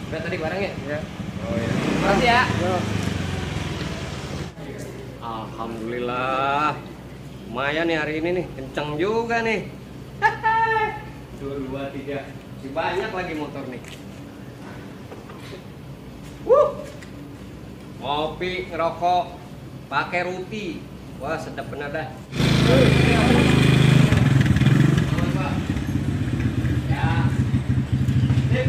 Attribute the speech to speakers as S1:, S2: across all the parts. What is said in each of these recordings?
S1: Udah tadi barangnya?
S2: Ya.
S1: Oh iya. Makasih ya.
S2: Yo.
S1: Alhamdulillah. Lumayan nih hari ini nih, kenceng juga nih. Tuh, 2, 3. Masih banyak lagi motor nih. Ngopi, ngerokok, pakai ruti. Wah, sedap benar dah. Selamat, Pak. Ya. Sip.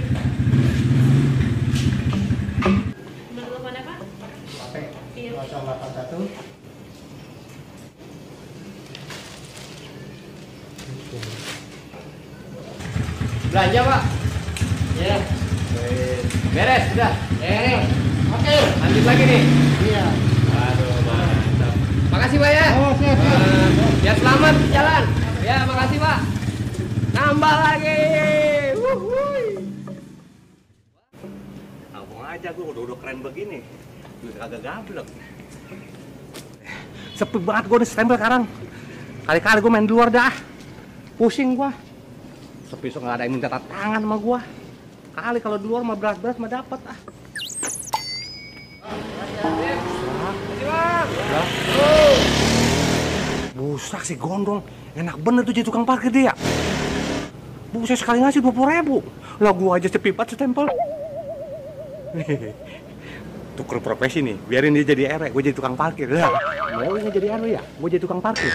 S3: Nomor teleponnya Pak?
S2: Pakai
S3: Iya.
S2: 081.
S1: Belanja, Pak.
S2: Ya.
S1: Beres, sudah.
S2: Oke.
S1: Lanjut lagi nih.
S2: Iya.
S1: Aduh, mantap. Makasih, Pak ya.
S2: Oh, siap.
S1: Ya selamat di jalan. Ya, makasih, Pak. Nambah lagi. Wuhui.
S4: Abang aja gue udah keren begini. Gue kagak gablek. Sepi banget gue nih stempel sekarang. Kali-kali gue main di luar dah. Pusing gue. Sepi so nggak ada yang minta tangan sama gue. Kali kalau di luar mah beras-beras mah dapat ah. Busak si gondrong. Enak bener tuh jadi tukang parkir dia. Buset sekali ngasih 20.000. Lah gua aja sepi banget stempel. Tuker profesi nih, biarin dia jadi RW, gue jadi tukang parkir. Lah, mau nggak jadi RW ya? Gue jadi tukang parkir.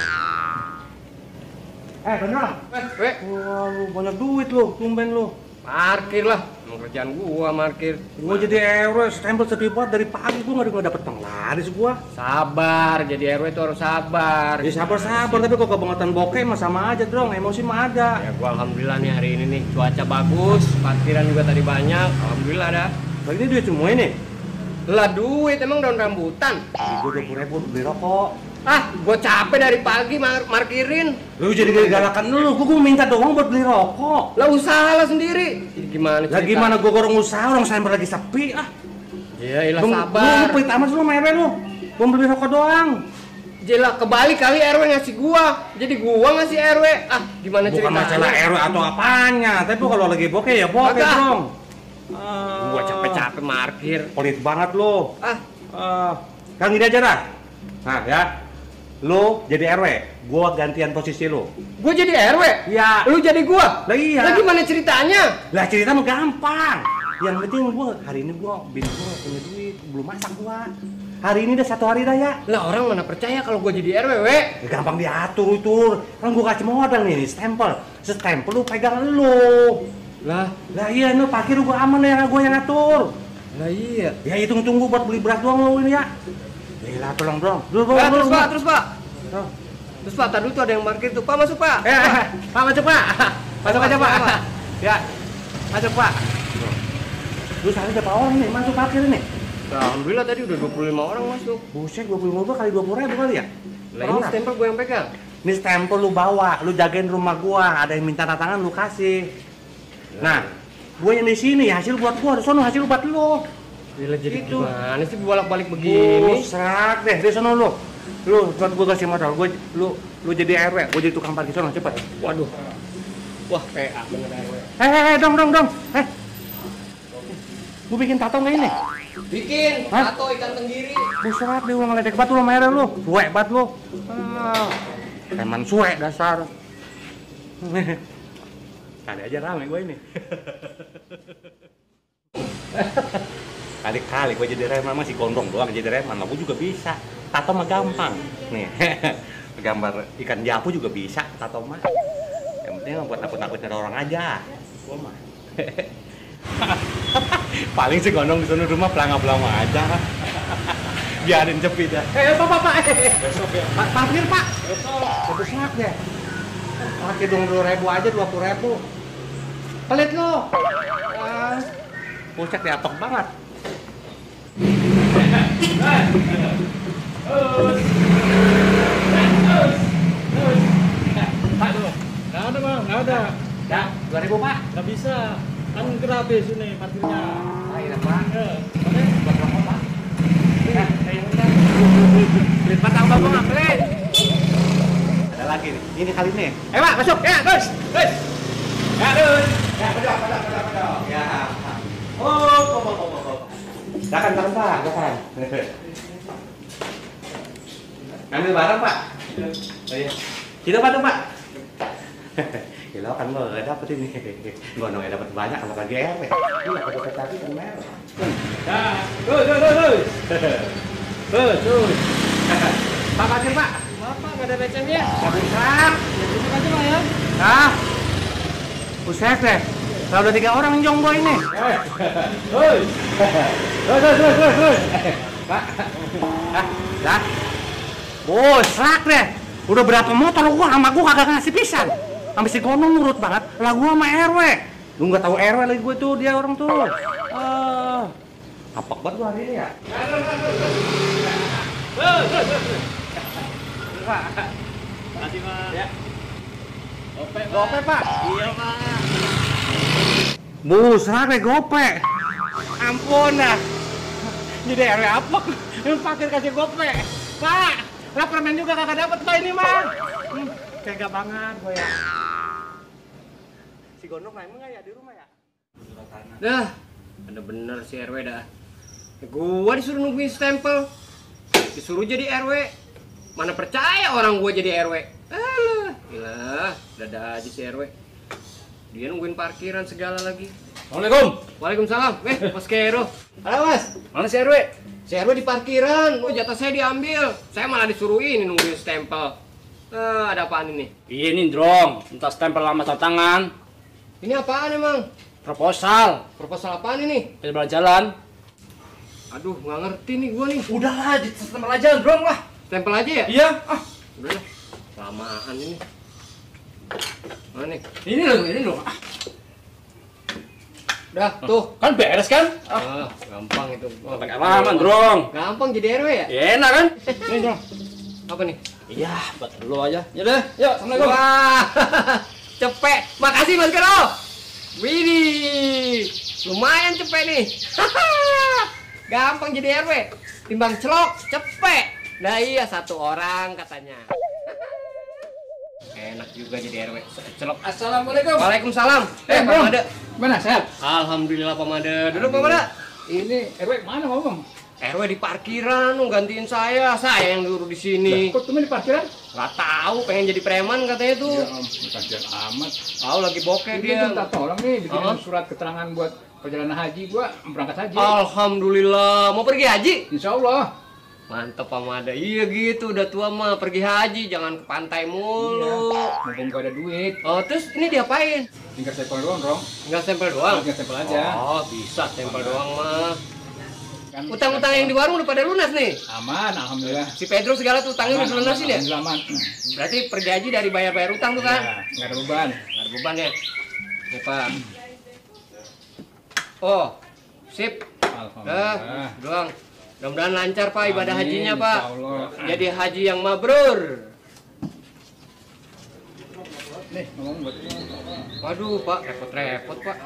S4: Beneran? Wah, lu banyak duit lu, tumben lu.
S1: Parkir lah. Emang kerjaan gua parkir.
S4: Gue jadi RW, stempel sepi banget dari pagi gue nggak dapet penglaris gua.
S1: Sabar, jadi RW itu harus sabar.
S4: Ya sabar-sabar, tapi kok kebangetan bokeh mah sama aja dong, emosi mah ada.
S1: Ya gua alhamdulillah nih hari ini nih cuaca bagus, parkiran juga tadi banyak. Alhamdulillah dah.
S4: Nah, ini duit semua ini.
S1: Lah duit emang daun rambutan.
S4: Gue 20.000 beli rokok.
S1: Ah, gua capek dari pagi markirin.
S4: Lu jadi galakan lu, gue minta doang buat beli rokok.
S1: Lah usaha lah sendiri. Jadi gimana cerita?
S4: Lah gimana gue gorong usaha, orang stempel lagi sepi ah.
S1: Ya ilah
S4: Lu
S1: sabar.
S4: pelit amat lu sama RW lu. Gua beli rokok doang.
S1: Jelah kebalik kali RW ngasih gua. Jadi gua ngasih RW. Ah, gimana
S4: Bukan
S1: ceritanya?
S4: masalah RW atau apanya, tapi kalau lagi bokeh ya bokeh
S1: Kagak.
S4: dong.
S1: Gua capek-capek markir.
S4: Pelit banget lu.
S1: Ah,
S4: Kang gini aja dah. Nah ya, lu jadi RW, gua gantian posisi lu.
S1: gua jadi RW.
S4: Iya.
S1: Lu jadi gua.
S4: Lah iya.
S1: Lah gimana ceritanya?
S4: Lah cerita mah gampang. Yang penting gua hari ini bini gua nggak punya duit, belum masak gua. Hari ini udah 1 hari dah ya.
S1: Lah orang mana percaya kalau gua jadi RW, we?
S4: Ya, gampang diatur itu. Kan gua kasih modal nih, stempel. Stempel lu pegang lu.
S1: Lah
S4: Iya, lu parkir gua aman ya, gua yang ngatur.
S1: Lah iya.
S4: Ya hitung buat beli beras doang lu ini ya. Gila, tolong dong.
S1: Terus Pak, terus Pak.
S4: Oh.
S1: Terus Pak, tadi tuh ada yang parkir tuh. Pak masuk Pak.
S4: Pak masuk Pak. Masuk aja Pak.
S1: Pak.
S4: Ya, masuk Pak. Lu hari berapa orang nih masuk parkir ini?
S1: Alhamdulillah tadi udah 25 orang masuk.
S4: Buset, 25 kali 20.000 kali ya?
S1: Lah ini stempel gua yang pegang.
S4: Ini stempel lu bawa, lu jagain rumah gua. Ada yang minta tangan lu kasih. Nah, gua yang di sini hasil buat gua, di sono hasil buat lu.
S1: Gila jadi
S4: Itu.
S1: gimana sih bolak-balik begini?
S4: Buset deh, di sono lu. Lu buat gua kasih modal, lu jadi RW, gua jadi tukang parkir sono cepet.
S1: Waduh. Wah, PA bener RW.
S4: Dong. Gua bikin tato nggak ini?
S1: Bikin
S4: Hah?
S1: tato ikan tenggiri.
S4: Buset deh, ulang ngeledek banget lu sama RW lu. Suwe banget lu. Emang suwe dasar. Kali aja rame gua ini. Kali-kali gua jadi reman masih gondrong doang jadi reman, lah gua juga bisa. Tato mah gampang. Nih, gambar ikan japu juga bisa tato mah. Yang penting buat nakut-nakutin orang aja. Gua mah. Paling sih gondrong di sana rumah pelanga-pelanga aja. Biarin sepi dah. Pak. Besok ya. Parkir, Pak. Besok ya. Parkir dong 2.000 aja, 20.000. Pelit lo. Puncak diatok banget.
S2: Nggak ada bang, nggak ada.
S4: Ya, 2.000 Pak.
S2: Nggak bisa. Kan gratis ini parkirnya.
S4: Iya Pak.
S2: Oke.
S4: Buat rokok Pak.
S1: Pelit batang Bang, pelit.
S4: Ada lagi nih. Ini kali ini.
S1: Pak, masuk. Ya, terus.
S4: Ya, terus. Ya, pedok. Ya. Silakan Pak, silakan. Ambil barang Pak. Oh iya. Kita Pak, Pak. Gila kan mau dapat ini. Gua nongol dapat banyak sama lagi RW. Iya, dapat tadi kan merah.
S2: Dah. Tuh.
S4: Pak Parkir Pak.
S1: Bapak nggak ada becengnya.
S4: Pak.
S2: Terima kasih Pak ya.
S4: Ah. Buset deh. Kalau udah 3 orang jonggo ini.
S2: Hoi.
S4: Pak. Ah, lah. Bosak deh. Udah berapa motor gua sama gua kagak ngasih pisan. Sampai si Kono nurut banget. Lah gua sama RW. Lu nggak tahu RW lagi gue tuh, dia orang tuh. Apok banget gua hari ini ya. Pak.
S2: Makasih Pak.
S4: Ya.
S2: Gope Pak.
S4: Iya, Pak. Busak deh gope. Ampun dah. Jadi RW apok. Lu parkir kasih gope. Pak, lah permen juga kagak dapet Pak ini mah. Tega banget gue ya. Si Gondok main nggak ya di rumah ya?
S1: Dah, bener-bener si RW dah. Gua disuruh nungguin stempel, disuruh jadi RW. Mana percaya orang gua jadi RW? Alah, gila, dada aja si RW. Dia nungguin parkiran segala lagi.
S2: Assalamualaikum.
S1: Waalaikumsalam. Mas Kero.
S2: Halo Mas.
S1: Mana si RW? Si RW di parkiran. Oh, jatah saya diambil. Saya malah disuruh ini nungguin stempel. Ada apaan ini?
S5: Iya nih Drong, minta stempel lama tanda tangan,
S1: Ini apaan emang?
S5: proposal,
S1: Proposal apaan ini?
S5: jalan-jalan.
S1: Aduh, nggak ngerti nih gua nih.
S5: Udahlah, di stempel aja Drong lah.
S1: Stempel aja ya?
S5: Iya.
S1: Udah lah. Lamaan ini. Mana nih?
S5: Ini loh.
S1: Udah, tuh.
S5: Kan beres kan?
S1: Gampang itu.
S5: Nggak pakai lama Drong.
S1: Gampang jadi RW ya?
S5: Ya, enak kan? Ini Drong.
S1: Apa nih?
S5: Iya, buat lo aja. Ya deh, yuk, assalamualaikum.
S1: Wah, cepet. Makasih Mas Kero. Widih, lumayan cepet nih. Gampang jadi RW. Timbang celok, cepet. Nah iya, 1 orang katanya. Enak juga jadi RW. Celok.
S2: Assalamualaikum.
S1: Waalaikumsalam. Pak
S2: Bro.
S1: Made.
S2: Mana sehat?
S1: Alhamdulillah Pak Made. Duduk Pak Made.
S2: Ini RW mana ngomong?
S1: RW di parkiran, gantiin saya yang dulu di sini.
S2: Kok cuma di parkiran?
S1: Nggak tahu, pengen jadi preman katanya tuh.
S2: Ya kasihan amat.
S1: Tahu lagi bokeh
S2: Ini
S1: dia.
S2: minta tolong nih bikin
S1: Hah?
S2: surat keterangan buat perjalanan haji gua berangkat haji.
S1: Alhamdulillah, mau pergi haji?
S2: Insya Allah.
S1: Mantep Pak Made. Iya gitu, udah tua mah pergi haji, jangan ke pantai mulu.
S2: Mumpung gak ada duit,
S1: Oh, terus ini diapain?
S2: tinggal stempel doang, Rong.
S1: Nggak stempel doang?
S2: Tinggal stempel aja.
S1: Oh, bisa stempel doang mah.
S2: Kan
S1: Utang-utang yang di warung udah pada lunas nih.
S2: aman, alhamdulillah.
S1: Si Pedro segala tuh utangnya udah lunasin ya?
S2: Alhamdulillah aman.
S1: Berarti pergi haji dari bayar-bayar utang tuh
S2: Ya,
S1: kan?
S2: nggak ada beban.
S1: Nggak ada beban ya? Ya Pak. Oh, sip.
S2: Alhamdulillah.
S1: Doang. Mudah-mudahan lancar Pak ibadah
S2: Amin,
S1: hajinya Pak.
S2: insyaallah.
S1: Jadi haji yang mabrur.
S2: Nih, ngomong buat
S1: Waduh Pak, repot-repot Pak.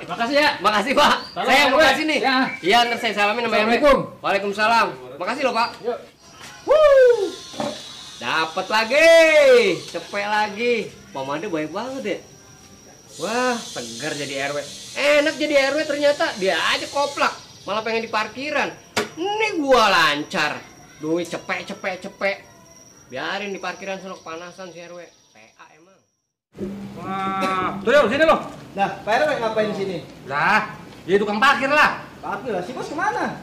S2: Makasih ya.
S1: Makasih Pak.
S2: Salam,
S1: Saya
S2: RW.
S1: makasih nih.
S2: Ya.
S1: Iya, ntar saya salamin sama RW.
S2: Assalamualaikum.
S1: Waalaikumsalam. Makasih loh Pak.
S2: Yuk.
S1: Dapat lagi. Cepet lagi. Pak Made baik banget ya. Wah, segar jadi RW. Enak jadi RW ternyata. Dia aja koplak. Malah pengen di parkiran. Ini gua lancar. Duit cepet. Biarin di parkiran sono kepanasan si RW. PA emang.
S4: Wah, tuh yuk sini lo.
S6: Nah, Pak RW ngapain di sini?
S4: Lah, dia tukang parkir lah.
S6: Parkir lah, si bos kemana?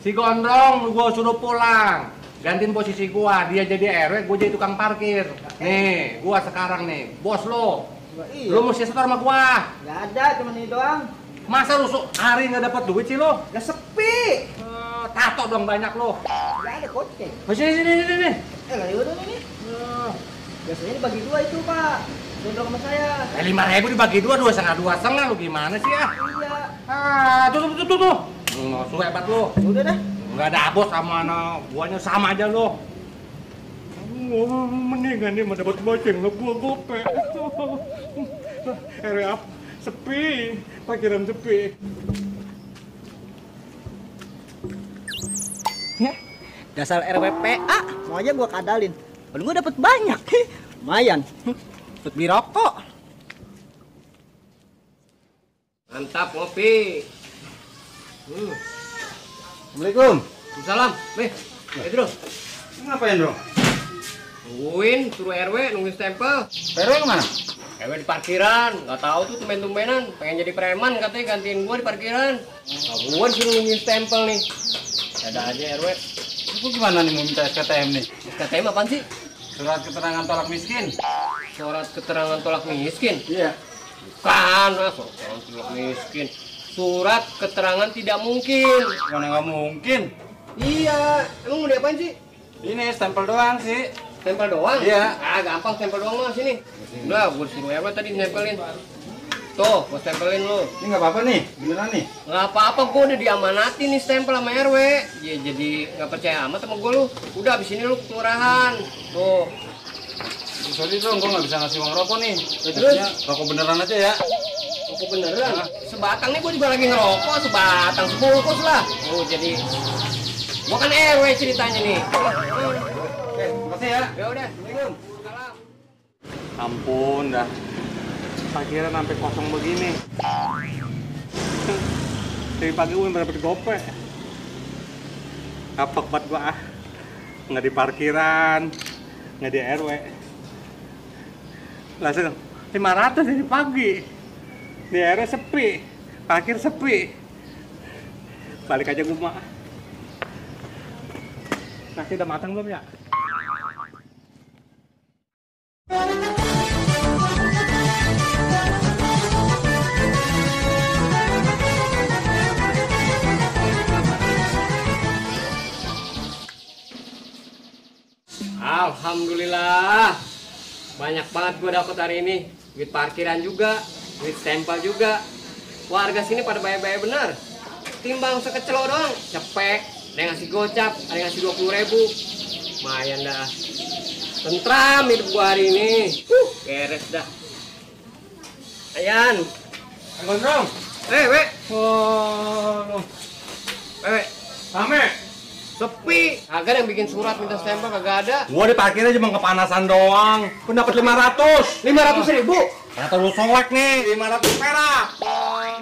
S4: Si Gondrong gua suruh pulang. Gantiin posisi gua, dia jadi RW, gua jadi tukang parkir. Nih, gua sekarang nih, bos lo.
S6: Iya.
S4: Lu mesti setor sama gua.
S6: Gak ada, cuma ini doang.
S4: Masa lu hari nggak dapat duit sih lo?
S6: Gak sepi.
S4: Tato dong banyak lo.
S6: Gak ada kocek.
S4: Sini.
S6: Lah yaudah nih. Biasanya dibagi 2 itu, Pak. Gondrong sama saya.
S4: 5.000 dibagi 2, 2,5 lu gimana sih ya?
S6: Iya.
S4: Tuh. Su hebat lo.
S6: Udah dah.
S4: Nggak ada bos sama anak buahnya sama aja lo. Mendingan nih mau dapat boceng lo gua gope. RW sepi, parkiran sepi.
S6: Dasar RWPA, mau aja gua kadalin. Padahal gua dapet banyak. Lumayan. Buat beli rokok.
S1: Mantap ngopi.
S4: Assalamualaikum.
S1: Salam. Nih, itu dong.
S4: Ngapain dong?
S1: Nungguin, suruh RW nungguin stempel.
S4: RW kemana?
S1: RW di parkiran, nggak tahu tuh tumben-tumbenan pengen jadi preman katanya gantiin gua di parkiran. Nah, gua disuruh nungguin stempel nih. Ada aja RW.
S4: Itu gimana nih mau minta SKTM nih?
S1: SKTM apaan sih?
S4: Surat keterangan tolak miskin.
S1: Surat keterangan tolak miskin?
S4: Iya.
S1: Bukan, surat keterangan tolak miskin. Surat keterangan tidak mungkin.
S4: Mana nggak mungkin?
S1: Iya, emang mau diapain sih?
S4: Ini stempel doang sih.
S1: Stempel doang?
S4: Iya.
S1: Ah, gampang stempel doang mah sini. Udah, gua suruh RW tadi nempelin. Tuh, gua stempelin lu.
S4: Ini nggak apa-apa nih, beneran nih.
S1: Nggak apa-apa, gua udah diamanati nih stempel sama RW. Ya jadi nggak percaya amat sama gua lu. Udah, abis ini lu ke kelurahan. Tuh.
S4: Sorry dong, gua nggak bisa ngasih uang rokok nih.
S1: Terus?
S4: Maksudnya rokok beneran aja ya.
S1: Rokok beneran? Sebatang nih gua juga lagi ngerokok, sebatang sebungkus lah. Oh, jadi gua kan RW ceritanya nih.
S4: Oke, makasih ya.
S1: Ya udah, assalamualaikum. Salam.
S4: Ampun dah. Parkiran sampai kosong begini. Dari pagi gue dapet gopek. Kapok banget gua ah. Nggak di parkiran, nggak di RW. Langsung 500 dari pagi. Di RW sepi, parkir sepi. Balik aja gua mah. Nasi udah matang belum ya?
S1: Alhamdulillah, banyak banget gue dapet hari ini. Duit parkiran juga, duit stempel juga. Warga sini pada bayar-bayar bener. Timbang sekecelo doang, cepek. Ada yang ngasih gocap, ada yang ngasih 20.000. Lumayan dah. Tentram hidup gue hari ini. Beres dah. Ayan.
S4: Gondrong.
S1: We.
S4: Oh,
S1: We.
S4: rame.
S1: Sepi. Kagak yang bikin surat minta stempel, kagak ada.
S4: Gua di parkirnya cuma kepanasan doang. Gua dapat 500.
S1: 500.000.
S4: Ternyata lu solek nih, 500 perak.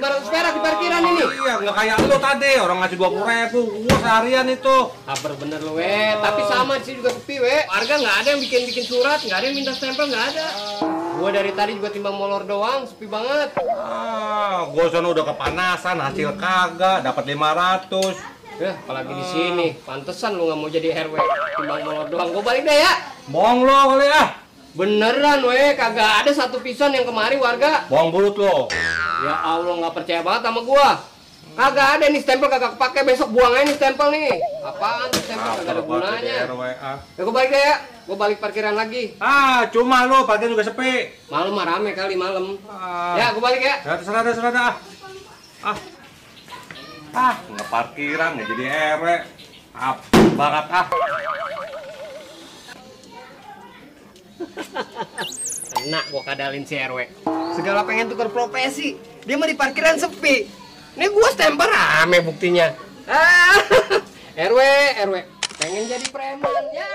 S1: 500 perak di parkiran ini.
S4: Iya, nggak kayak lu tadi, orang ngasih 20.000. Gua seharian itu.
S1: Kabar bener lu, Tapi sama di sini juga sepi, Warga nggak ada yang bikin surat, nggak ada yang minta stempel, nggak ada. Gua dari tadi juga timbang molor doang, sepi banget.
S4: Ah, gua sono udah kepanasan, hasil kagak, dapat 500.
S1: Ya, apalagi di sini. Pantesan lu nggak mau jadi RW. Timbang molor doang. Gua balik deh ya.
S4: Bohong lo kali ya.
S1: Beneran, kagak ada satu pisan yang kemari warga.
S4: Bohong bulut lo.
S1: Ya Allah, nggak percaya banget sama gua. Kagak ada nih stempel, kagak kepake, besok buang aja nih stempel nih. Apaan tuh stempel, kagak ada gunanya. Ya gua balik deh ya. Gua balik parkiran lagi.
S4: Ah, cuma lo parkir juga sepi.
S1: Malam mah rame kali malam.
S4: Ah.
S1: Ya, gua balik ya.
S4: Ya terserah dah. Nggak parkiran, nggak jadi RW. Banget
S1: Kena gua kadalin si RW. Segala pengen tukar profesi. Dia mah di parkiran sepi. Ini gua stempel rame buktinya. RW. Pengen jadi preman ya.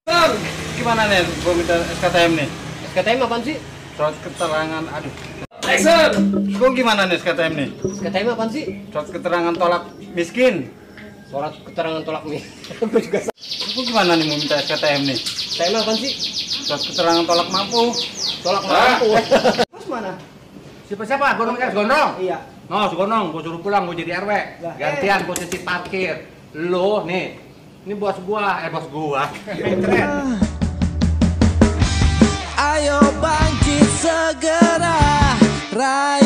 S4: Bang, gimana nih? Gua minta SKTM nih.
S1: SKTM apaan sih?
S4: Surat keterangan, aduh.
S1: Action!
S4: Gua gimana nih SKTM nih?
S1: SKTM apaan sih?
S4: Surat keterangan tolak miskin.
S1: Surat keterangan tolak nih. Gua juga
S4: Gua gimana nih mau minta SKTM nih?
S1: SKTM apaan sih?
S4: Surat keterangan tolak mampu.
S1: Tolak mampu.
S6: Mas mana?
S4: Siapa? Gondrong?
S6: Iya.
S4: No, si Gondrong, gua suruh pulang, gua jadi RW. Gantian posisi parkir. Lo nih, ini bos gua.
S7: Ayo bangkit segera, Rai.